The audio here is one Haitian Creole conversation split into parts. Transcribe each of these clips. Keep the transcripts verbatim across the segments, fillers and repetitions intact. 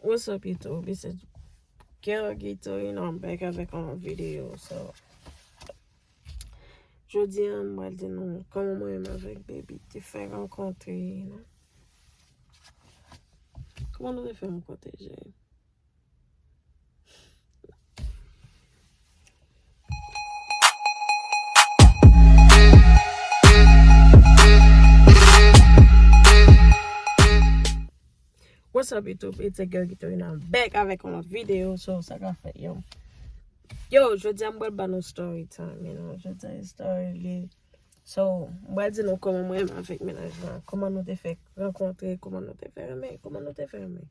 What's up, YouTube? It's a girl Gito, you know, I'm back avèk yon lòt videyo. So, jodi a, m pral di nou kòman mwen menm avèk Baby te fè rankontre, you know. Kòman nou te fè rankontre, Jay? What's up, YouTube? It's a girl Gito, you know, I'm back avèk yon lòt videyo. So, sa ka fè, yo. Yo, jodi a m pral ba nou story time, you know. Jodi a story li. So, m pral di nou kòman mwen menm avèk mennaj lan. Kòman nou te fè rankontre, kòman nou te fè renmen, kòman nou te fè renmen.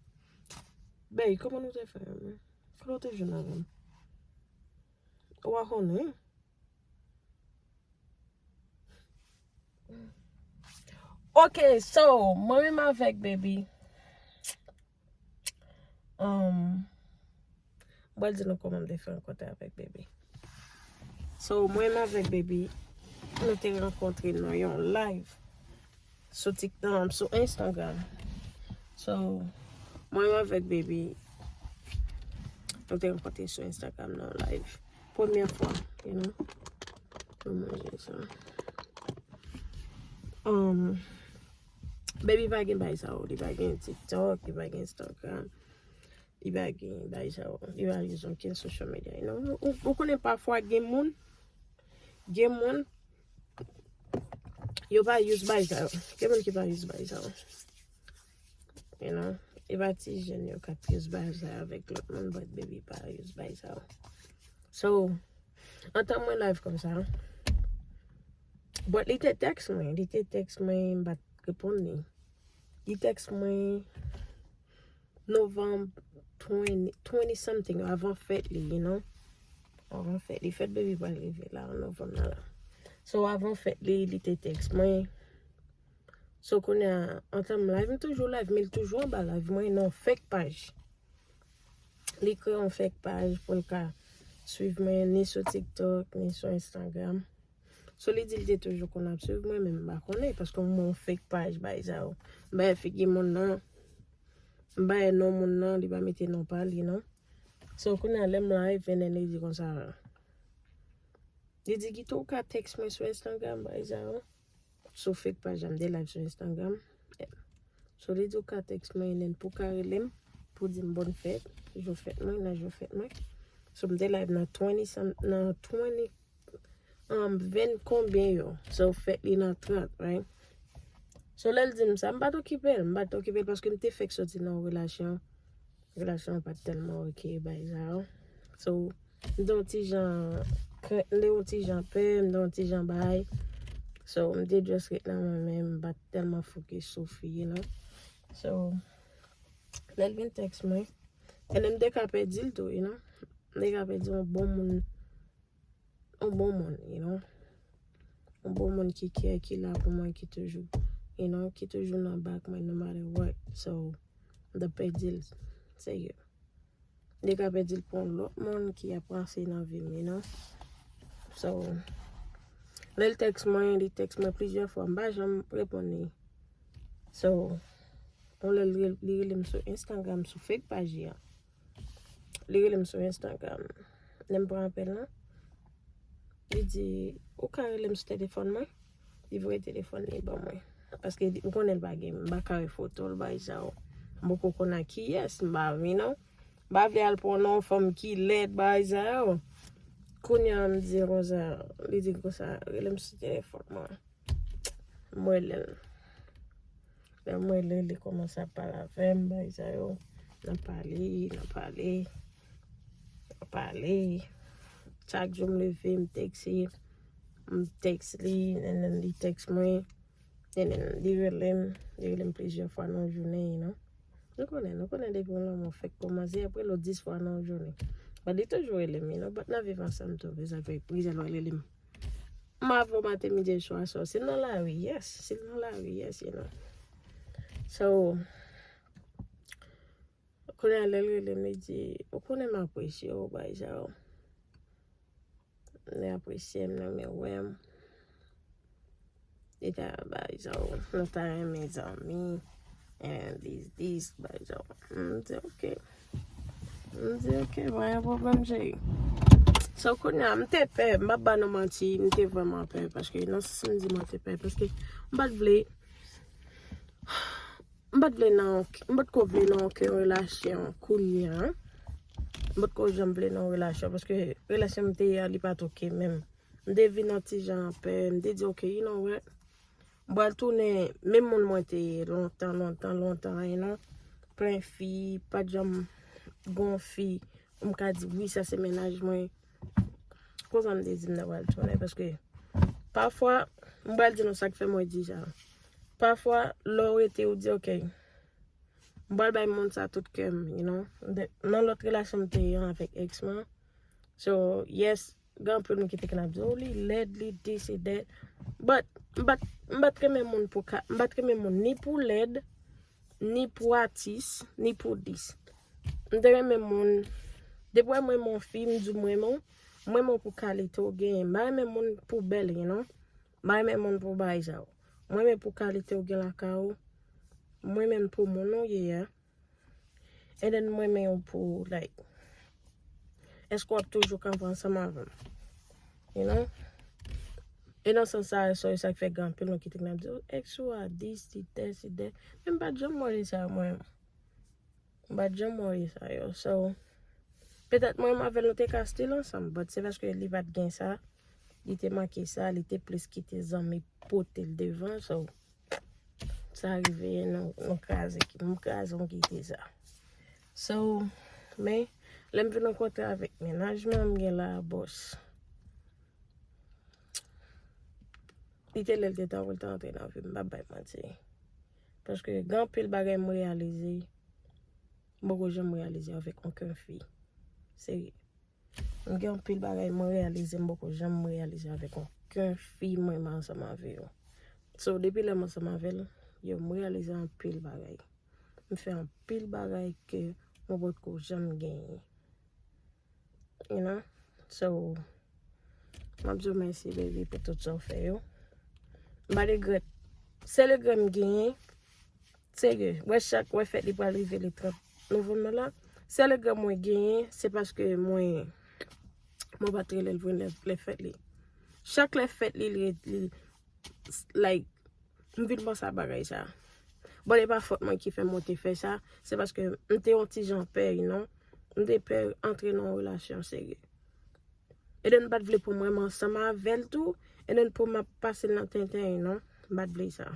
Bèy, kòman nou te fè renmen? Kote w te jwenn avè m? Ou pa konnen? Ok, so, mwen menm avèk Baby. Um, m pral di nou kòman m te fè rankontre avèk Baby. So, mwen menm avèk Baby, nou te rankontre nan yon live sou TikTok, sou Instagram. So, mwen menm avèk Baby, nou te rankontre sou Instagram nan yon live. Premyè fwa, you know. Pou manje sa. Um, Baby pa gen bagay sa yo, li pa gen TikTok, li pa gen Instagram, li pa gen bagay sa yo, li pa use okenn social media, you know. Ou, ou konnen pafwa gen moun, gen moun, yo pa use bagay sa yo. Gen moun ki pa use bagay sa yo. You know, e pa ti jèn yo k ap use bagay sa yo avèk lòt moun, but Baby pa use bagay sa yo. So, antan mwen live konsa, but li te tèks mwen, li te tèks mwen, m pa t reponn li. Li tèks mwen novanm twenty, twenty something, avan fèt li, you know. Avan fèt li, fèt Baby pral rive la, an novanm nan la. So, avan fèt li, li te tèks mwen. So, kounye a, antan m live, m toujou live, men li toujou anba live mwen, nan fake paj. Li kreye yon fake paj pou l ka swiv mwen ni sou TikTok, ni sou Instagram. So, li di li te toujou konn ap swiv mwen, men m pa konnen, paske m yon fake paj, bay sa yo. M bay figi moun nan, m bay non moun nan, li pa mete non pa li, non. So, kounye a, lè m live, and then li di konsa, li di, Gito, ou ka tèks mwen sou Instagram, bay sa yo. Sou fake paj la, m te live sou Instagram. So, li di ou ka tèks mwen, and then pou ka rele m, pou di m bòn fèt, jou fèt mwen, nan jou fèt mwen. So, m te live nan twenty, nan twenty, um, ven konbyen yo. So, fèt li nan trant, right? So, lè l di m sa, m pa t okipe l, m pa t okipe l paske m te fèk soti nan yon relasyon. Relasyon an pa t tèlman oke, bay sa yo. So, m te yon ti jan krent, m te yon ti jan pè, m te yon ti jan bay. So, m te just ret nan mwen menm, m pa t tèlman fokis sou fi, you know. So, lè l vin tèks mwen, and then m te ka pèdi l tou, you know. M te ka pèdi yon bon moun, yon bon moun, you know. Yon bon moun ki kè, ki la pou mwen, ki toujou, you know, ki toujou nan bak mwen, no matter what. So, m t ap pèdi l, serye. M te ka pèdi l pou yon lòt moun ki ap ranse nan vi m, you know. So, lè l tèks mwen, li tèks mwen plizyè fwa, m pa janm reponn li. So, yon lè li, li rele m sou Instagram, sou fake paj li a. Li rele m sou Instagram. Lè m pran apèl lan, li di, ou ka rele m sou telefòn mwen? Li voye telefòn li ban mwen. Paske li, ou konnen l pa gen, m pa ka wè foto l, bagay sa yo. M poko konn a kiyès, m pa vle non. M pa vle al pran non fanm ki lèd, bagay sa yo. Kounye a m di konsa, li di konsa, rele m sou telefòn mwen. M rele l. Lè m rele l, li kòmanse ap pale avè m, bagay sa yo. N ap pale, n ap pale, n ap pale. Chak jou m leve, m tèks li, m tèks li, and then li tèks mwen, and then li rele m, li rele m plizyè fwa nan jounen, you know. Nou konnen, nou konnen depi yon lanmou fèk kòmanse, ap rele w dis fwa nan yon jounen. But li toujou rele m, you know, but n ap viv ansanm tou, se sa k fè plizyè lè w rele m. M avè w maten, midi, swa, swa. Si l nan lari, yes. Si l nan lari, yes, you know. So, kounye a lè l rele m, li di, ou konnen m apresye w, bagay sa yo. Li apresye m, li renmen wè m. Li ta, bagay sa yo, nou ta renmen zanmi. And this, this, bagay sa. M di, "Ok." M di, "Ok, pa gen pwoblèm, cheri." So, kounye a, m te pè, m pa ba nou manti, m te vrèman pè, paske nan sans m di mwen te pè, paske m pa t vle, m pa t vle nan, m pa t ko vle nan okenn relasyon kounye a. M pa t ko janm vle nan relasyon, paske relasyon m te ye a, li pa t oke menm. M te vin yon ti jan pè, m te di, "Ok, you know what? M pral tounen menm moun mwen te ye lontan, lontan, lontan, you know? Plen fi, pa t janm gon fi, m ka di, wi, sa se mennaj mwen." Konsa m te di m ta pral tounen, paske pafwa, m pral di nou sa k fè mwen di sa. Pafwa, lè w rete, ou di, "Ok, m pral bay moun sa tout kè m," you know? De- Nan lòt relasyon m te ye an avèk ex mwen. So, yes, gen anpil moun ki te konn ap di, "Oh, li lèd, li this, li that." But, m pa t, m pa t renmen moun pou ka, m pa t renmen moun ni pou lèd, ni pou atis, ni pou this. M te renmen moun, depi w wè m renmen yon fi, m di w m renmen w, m renmen w pou kalite w genyen. M pa renmen moun pou bèl, you know? M pa renmen moun pou bagay sa yo. M renmen pou kalite w gen lakay ou. M renmen pou moun ou ye a. And then m renmen w pou, like, èske w ap toujou kanpe ansanm avè m? You know? E nan sans sa, so, e sa k fè gen anpil moun ki te konn ap di, "Oh, ex ou a this, si that, si that." Men m pa t janm worry sa, mwen. M pa t janm worry sa, yo. So, petèt mwen avè l, nou te ka still ansanm, but se paske li pa t gen sa, li te manke sa, li te plis kite zanmi pote l devan, so, sa rive, nou, nou kraze, m kraze, m kite sa. So, men, lè m vin rankontre avèk mennaj mwen, m gen la bòs. Li te lè l te ta, l te antre nan vi m, m pa bay manti. Paske gen anpil bagay m reyalize, m poko janm reyalize avèk okenn fi. Serye. M gen anpil bagay mwen reyalize, m poko janm reyalize avèk okenn fi mwen renmen ansanm avè yo. So, depi lè m ansanm avè l, yo, m reyalize anpil bagay. M fè anpil bagay ke mwen potko janm genyen. You know? So, m ap di w mèsi, baby, pou tout sa w fè yo. M pa regrèt. Sèl regrè m genyen, serye, wè chak, wè fèt li pral rive le trant novanm nan la. Sèl regrè mwen genyen, se paske mwen, mwen pa t rele l vre lè, lè fèt li. Chak lè fèt li, li, li, like, m vin panse a bagay sa. Bon, e pa fòt mwen ki fè mwen te fè sa, se paske m te yon ti jan pè, you know. M te pè antre nan yon relasyon serye. E then m pa t vle pou mwen renmen ansanm avè l tou, e then pou m ap pase l nan tenten, you know. M pa t vle sa.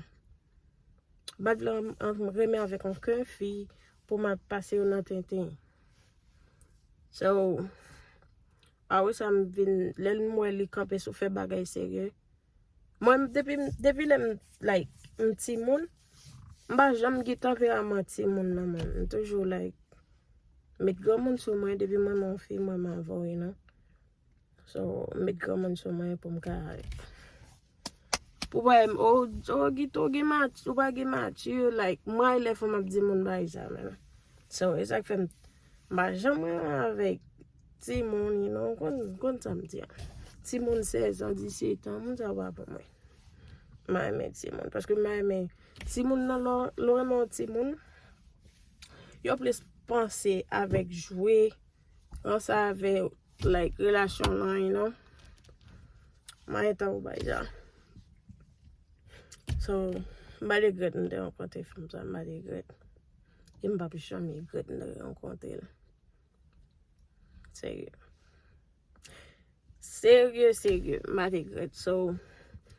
M pa t vle an- an- renmen avèk okenn fi pou m ap pase yo nan tenten. So, apre sa, m vin, lè m wè li kanpe sou fè bagay serye. Mwen, depi, depi lè m, like, m timoun, m pa janm gen tanperaman timoun nan mwen. M toujou, like, met granmoun sou mwen, depi mwen, mwen yon fi, mwen, mwen avè w, you know. So, met granmoun sou mwen pou m ka, pou pa, o, o, Gito, gen mati, ou pa gen mati, like, mwen, lè fò m ap di moun bagay sa, men. So, e sa k fè m, m pa janm renmen avèk timoun, you know, konn, konn sa m di a. Timoun sèz an, disèt an, moun sa yo pa pou mwen. M pa renmen timoun, paske m pa renmen timoun nan, lò, lò renmen yon timoun, yo plis panse avèk jwe, ranse avè, like, relasyon lan, you know. M pa gen tan pou bagay sa. So, m pa regrèt m te rankontre fanm sa, m pa regrèt. E m p ap janm regrèt m te rankontre l. Serye. Serye, serye, m pa regrèt. So,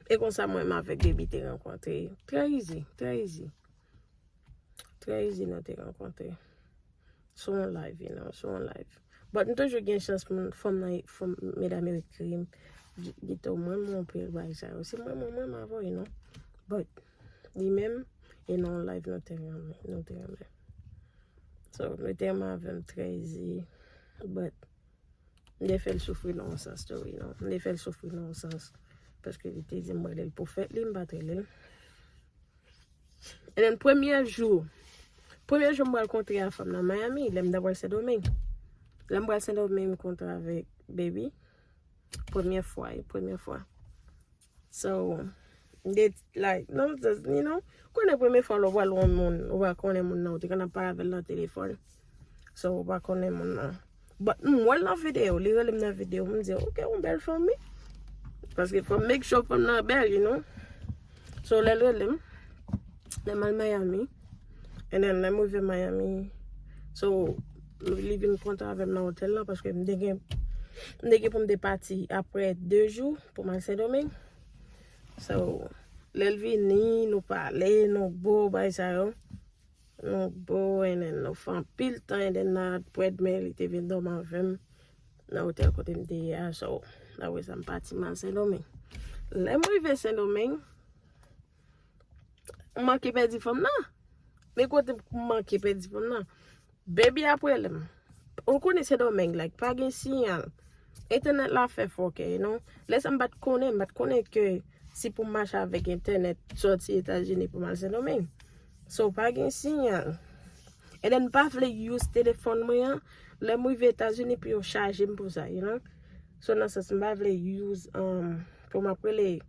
e konsa mwen menm avèk Baby te rankontre. Trè easy, trè easy. Trè easy nou te rankontre. Sou yon live, you know, sou yon live. But m toujou gen chans pou fanm nan, fanm, medam yo ekri m. Gito, mwen, mwen, mwen, bagay sa yo. Se mwen, mwen, mwen, m avè w, you know. But, li menm, e nan yon live nou te renmen, nou te renmen. So, nou te renmen avè m trè easy. But, m te fè l soufri nan yon sans tou, you know. M te fè l soufri nan yon sans. Paske li te di m rele l pou fèt li, m pa t rele l. And then premye jou, premye jou m pral kontre a fanm nan Miami, lè m t pral Sendomeng. Lè m pral Sendomeng, m kontre avèk Baby. Premye fwa, e premye fwa. So, They like, non, just, you know, konnen premye fwa lè w pral wè yon moun, ou pa konnen moun nan, ou te konn ap pale avè l nan telefòn. So, ou pa konnen moun nan. But m wè l nan videyo, li rele m nan videyo, m di, ok, yon bèl fanm, wi. Paske fò m make sure fanm nan bèl, you know. So, lè l rele m, lè m al Miami, and then lè m rive Miami, so, li vin kontan avè m nan otèl la, paske m te gen, m te gen pou m te pati apre de jou pou m al Sendomeng. So, lè l vini, nou pale, nou bo, bagay sa yo. Nou bo, and then nou fè anpil tan, and then nan apre demen, li te vin dòmi avè m nan otèl kote m te ye a. So, apre sa, m pati, m al Sendomeng. Lè m rive Sendomeng, m manke pèdi fanm nan. Men kote m manke pèdi fanm nan. Baby ap rele m. Ou konnen Sendomeng, like, pa gen siyal. Entènèt la fè fòkè, you know. Lè sa m pa t konnen, m pa t konnen ke si pou m mache avèk entènèt sòti Etazini pou m al Sendomeng. So, pa gen siyal. And then m pa vle use telefòn mwen an. Lè m rive Etazini pou yo chaje m pou sa, you know. So, nan sans, m pa vle use, um, pou m ap rele,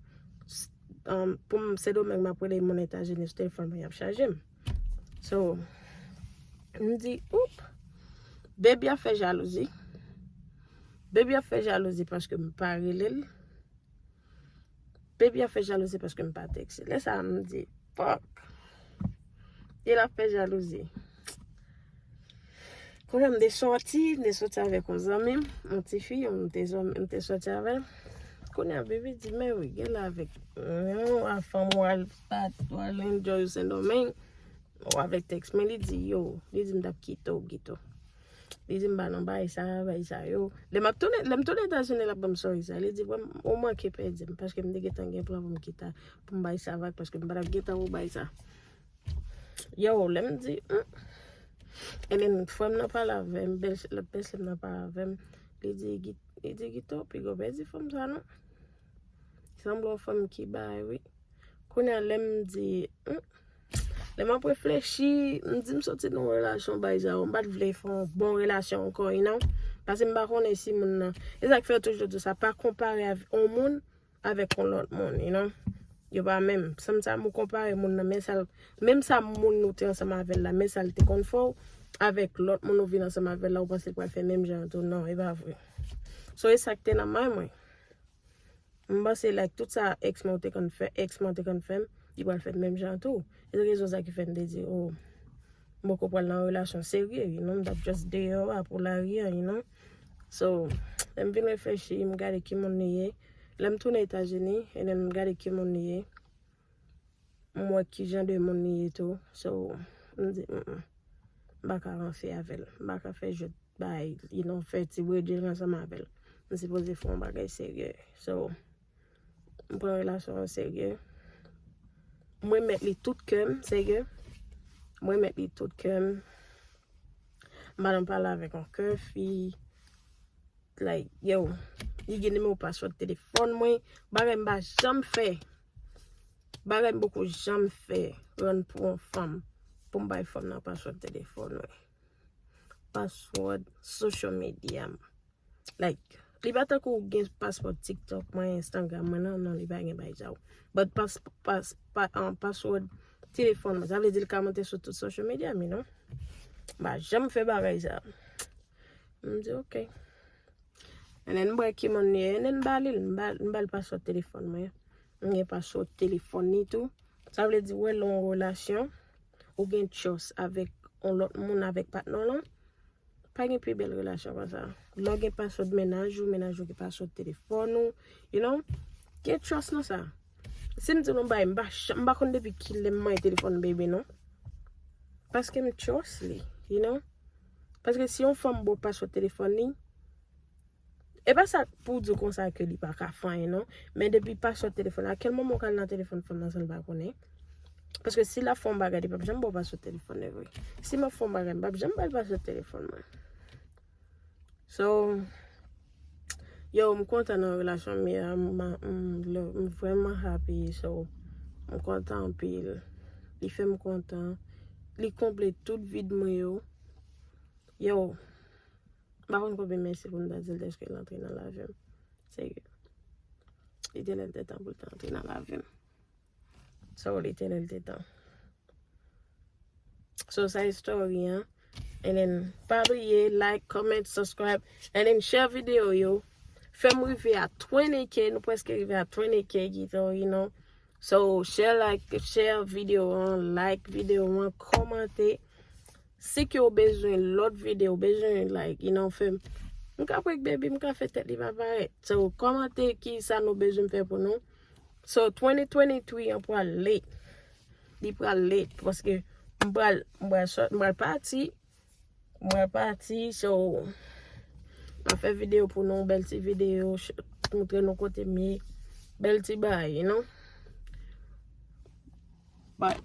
um, pou m Sendomeng, m ap rele moun Etazini sou telefòn mwen, y ap chaje m. So, m di, oup, baby ap fè jalouzi. Baby ap fè jalouzi paske m pa rele l. Baby ap fè jalouzi paske m pa tekste. Lè sa a, m di, fuck. E l ap fè jalouzi. Kounye a, m te sòti, m te sòti avèk yon zanmi m, yon ti fi, m te, m te sòti avè l. Kounye a, baby di, men wi, gen la avèk yon fanm ou al pat, ou al enjoy ou Sendomeng. Ou avèk tèks mwen, li di, yo, li di m t ap kite w, Gito. Li di m pa nan bagay sa, bagay sa yo. Lè m ap tounen, lè m tounen Etazini, l ap ban m sòri sa. Li di, ou manke pèdi m, paske m te gentan gen plan pou m kite, pou m bay sa vag, paske m pa t ap gentan pou bay sa. Yo, lè m di, hmm. And then, frè m nan pale avè m, bèl, lòt bèlsè m nan pale avè m. Li di, Gi-, li di, Gito, piga w pèdi fanm sa, non. Sanble yon fanm ki bay, wi. Kounye a, lè m di, hmm. Lè m ap reflechi, m di m soti nan yon relasyon bay sa yo. M pa t vle fè yon bon relasyon ankò, you know. Paske m pa konnen si moun nan. E sa k fè yo toujou di sa, pa konpare avè yon moun avèk yon lòt moun, you know. Yo pa menm. Sanm sa m ou konpare moun nan, men sa l, menm sa moun ou te ansanm avè l la, men sa l te konn fè w, avèk lòt moun ou vin ansanm avè l la, ou panse l pral fè menm jan an tou. Non, e pa vre. So, e sa k te nan may mwen. M panse, like, tout sa ex mwen te konn fè, ex mwen te konn fè m, li pral fè menm jan tou. E se rezon sa ki fè m te di, oh, m poko pral nan relasyon serye, you know, m t ap just deyò a pou lari a, you know. So, lè m vin reflechi, m gade ki moun li ye. Lè m tounen Etazini, e lè m gade ki moun li ye, m wè ki jan de moun li ye tou. So, m di, mm, mm. M pa ka ranse avè l. M pa ka fè jwèt bay, you know, fè ti bredjil ansanm avè l. M sipoze fè yon bagay serye. So, m pran relasyon an serye. Mwen met li tout kè m, serye. Mwen met li tout kè m. M pa nan pale avèk yon kè fi. Like, yo, li gen nimewo paswòd telefòn mwen. Bagay m pa janm fè. Bagay m poko janm fè. Rann pou yon fanm. Pou m bay fanm nan paswòd telefòn mwen. Paswòd social media m. Like, li pa tankou gen paswòd TikTok mwen, Instagram mwen, non, non, li pa gen bagay sa yo. But pas, pas, pa, um, paswòd telefòn mwen, sa vle di li ka monte sou tout social media m, you know. M pa janm fè bagay sa. M di, ok. And then, m wè ki moun li ye, and then, m ba li l, m ba, m ba l paswòd telefòn mwen. M gen paswòd telefòn li tou. Sa vle di, wè, lè yon relasyon, ou gen trust avèk yon lòt moun, avèk patnè w lan, pa gen pi bèl relasyon pase sa. Lè w gen paswòd mennaj ou, mennaj ou gen paswòd telefòn ou, you know, gen trust nan sa. Si m di nou bagay, m pa, m pa konn depi kilè m manyen telefòn bebe, non. Paske m trust li, you know. Paske si yon fanm ba w paswòd telefòn li, e pa sa pou di w konsa ke li pa ka fè anyen, non. Men depi paswòd telefòn, a kèl moman w ka al nan telefòn fanm nan san l pa konnen? Paske si l ap fè yon bagay, li p ap janm ba w paswòd telefòn li vre. Si m ap fè yon bagay, m p ap janm ba l paswòd telefòn mwen. So, yo, m kontan nan relasyon m ye a, m, m, m, m vrèman happy, so, m kontan anpil. Li fè m kontan. Li konble tout vid mwen yo. Yo, m pa konn konbyen mèsi pou m ta di l dèske l antre nan lavi m. Serye. Li te lè l te tan pou l te antre nan lavi m. Sa w li te lè l te tan. So, sa e story an. And then, pa bliye, like, comment, subscribe, and then share video yo. Fè m rive a twenty K, nou prèske rive a twenty K, you know. So, share, like, share video an, like video an, kòmante. Si ke w bezwen lòt video, w bezwen, like, you know, fè m. M ka prank baby, m ka fè tèt li pa parèt. So, kòmante ki sa nou bezwen fè pou nou. So, twenty twenty-three an pral lit. Li pral lit, paske m pral, m pral sòt, m pral pati. M pral pati, so, m ap fè videyo pou nou, bèl ti videyo, ch- montre nou kote m ye. Bèl ti bagay, you know. Bye.